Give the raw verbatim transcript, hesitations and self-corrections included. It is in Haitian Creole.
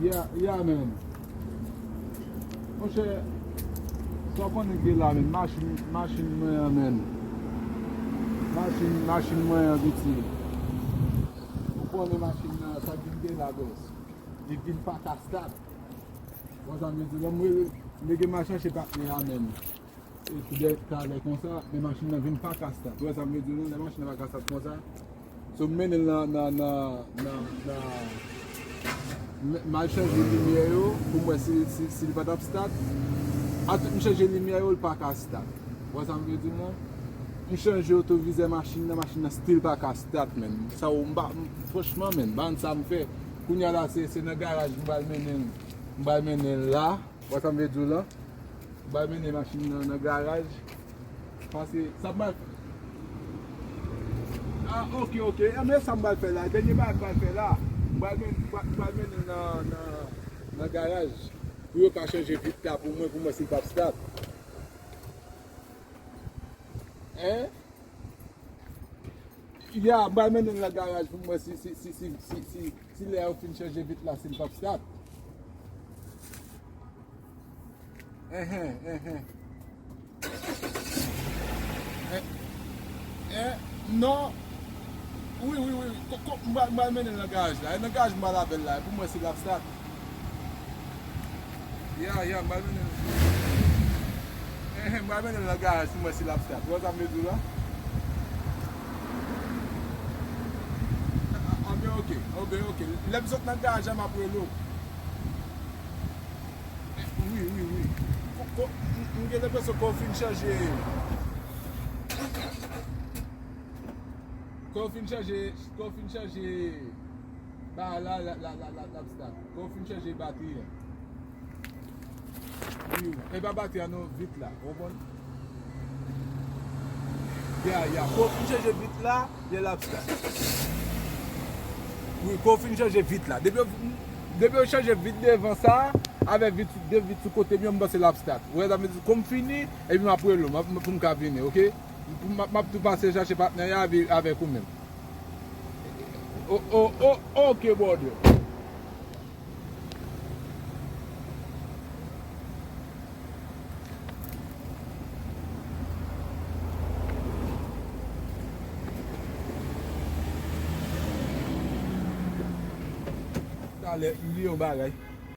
Yeah, yeah, man. Monchè, sa w konnen ki gen la, man. Machin, machin mwen an, man. Machin, machin mwen an, piti. Ou konnen machin nan, sa k vin gen la, bòs. Li vin pa ka start. Bon, sa m vle di, lè m rele, m gen mal chache patnè a, man. Epi de talè konsa, men machin nan vin pa ka start. Ou wè sa m vle di w, non? Lè machin nan pa ka start konsa, so m mennen l nan, nan, nan, nan, nan, m, m al chanje limyè yo pou m wè si, si, si li pa t ap start. Atout m chanje limyè yo, li pa ka start. Ou wè sa m vle di w, non? M chanje otovizè machin nan, machin nan still pa ka start, man. Sa w, m pa, m, franchman, man, m pa konn sa m fè. Kounye a la, se, se nan garaj m pral mennen l, m pral mennen l la. Wè sa m vle di w la? M pral mennen machin nan nan garaj. Paske sa m pral. Ah, ok, ok. Enben, sa m pral fè la. Dènye bagay m pral fè la. M pral men-, m pral, m pral mennen l nan, nan, nan garaj. Pou yo ka chanje vit la pou mwen, pou mwen si l p ap start. Hein? Ya, m pral mennen l nan garaj pou m wè si, si, si, si, si, si, si lè yo fin chanje vit la, si l p ap start. Enhen, enhen. En, en, non. Wi, wi, wi. Ko, ko, m pral, m pral mennen l nan garaj la. E nan garaj m pral avè l la. E pou m wè si l ap start. Ya, ya, m pral mennen l. Enhen, m pral mennen l nan garaj pou m wè si l ap start. Ou wè sa m vle di w la? A, a, a, ben, ok. O, ben, ok. Lè m sot nan garaj la, m ap rele w. Wi, wi, wi. Ko, ko, m, m gen lenpresyon ke w fin chanje. Ke w fin chanje, ke w fin chanje. Ba la, la, la, la, la, l ap start. Ke w fin chanje batri a. Wi, wi. E pa batri a non, vit la. Ou konprann? Ya, ya. Ke w fin chanje vit la, byen l ap start. Wi, ke w fin chanje vit la. Depi w, depi w chanje vit devan sa, avèk vit, de vit sou kote m yo, m panse l ap start. Ou wè, sa vle di, kou m fini, epi m ap rele w, m ap, pou m ka vini, ok? M, m, m ap tou pase chache patnè a avè, avèk ou menm. O, o, o, ok, brother. Talè, m bliye yon bagay.